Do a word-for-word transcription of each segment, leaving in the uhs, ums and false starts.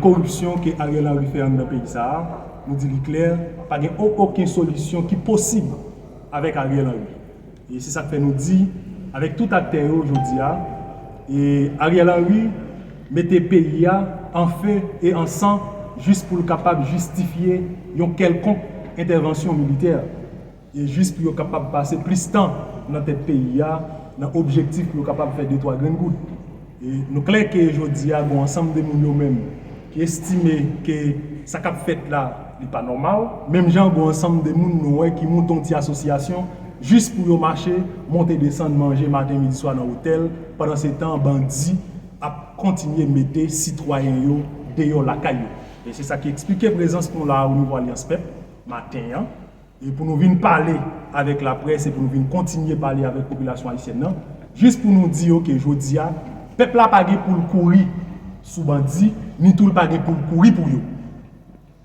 Koripsyon ke Ariel Henry fè anndan peyi sa a, nou di li klè, pa gen o- okenn solisyon ki posib avèk Ariel Henry. E se sa k fè nou di, avèk tout aktè yo jodi a, e Ariel Henry mete peyi a an fe e an san jis pou l kapab jistifye yon kèlkonk entèvansyon militè. E jis pou yo kapab pase plis tan nan tèt peyi a, nan objektif pou yo kapab fè de twa grenn goud. E nou klè ke jodi a, gon ansanm de moun yo menm ki estime ke sa k ap fèt la, li pa nòmal. Menm jan gon ansanm de moun nou wè ki monte yon ti asosyasyon jis pou yo mache, monte desann, manje maten, midi, swa nan otèl. Pandan se tan, bandi ap kontinye mete sitwayen yo deyò lakay yo. E se sa ki eksplike prezans nou la o nivo Alyans Pèp maten an. E pou nou vin pale avèk laprès e pou nou vin kontinye pale avèk popilasyon ayisyèn nan, jis pou nou di yo ke jodi a, pèp la pa gen pou l kouri sou bandi, ni tou l pa gen pou l kouri pou yo.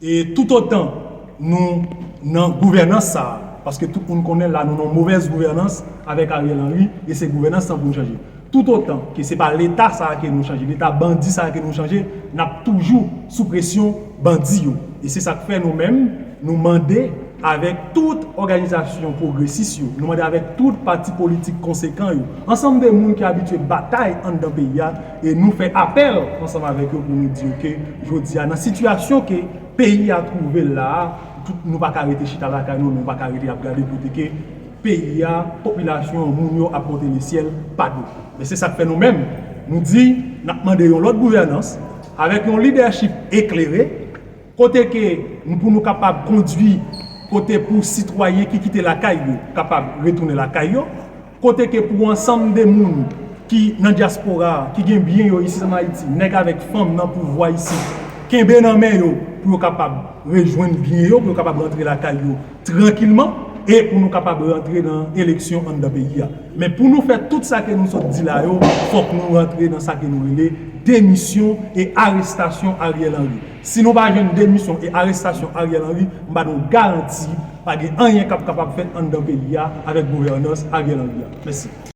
E toutotan nou nan gouvènans sa a, paske tout moun konnen la nou nan movèz gouvènans avèk Ariel Henry, e se gouvènans lan pou n chanje. Toutotan ke se pa Leta sa a ke nou chanje, Leta bandi sa a ke nou chanje, n ap toujou sou presyon bandi yo. E se sa k fè nou menm, nou mande avèk tout òganizasyon pwogresis yo, nou mande avèk tout pati politik konsekan yo, ansanm de moun ki abitye batay anndan peyi a, e nou fè apèl ansanm avèk yo pou nou di yo ke jodi a, nan sitiyasyon ke peyi a twouve l la a, tout, nou pa ka rete chita lakay nou, nou pa ka rete ap gade kote ke peyi a, popilasyon, moun yo ap monte lesyèl pa dlo. Men se sa k fè nou menm, nou di, n ap mande yon lòt gouvènans, avèk yon lidèchip eklere, kote ke nou, pou nou kapab kondui, kote pou sitwayen ki kite lakay yo kapab retounen lakay yo, kote ke pou ansanm de moun ki nan dyaspora a, ki gen byen yo isit ann Ayiti, nèg avèk fanm nan pouvwa isit, kenbe nan men yo pou yo kapab rejwenn byen yo, pou yo kapab rantre lakay yo trankilman, e pou nou kapab rantre nan eleksyon anndan peyi a. Men pou nou fè tout sa ke nou sot di la yo, fòk nou rantre nan sa ke nou rele demisyon e arestasyon Ariel Henry. Si nou pa jwenn demisyon e arestasyon Ariel Henry, m ba nou garanti, pa gen anyen k ap kapab fèt anndan peyi a avèk gouvènans Ariel Henry a. Mèsi.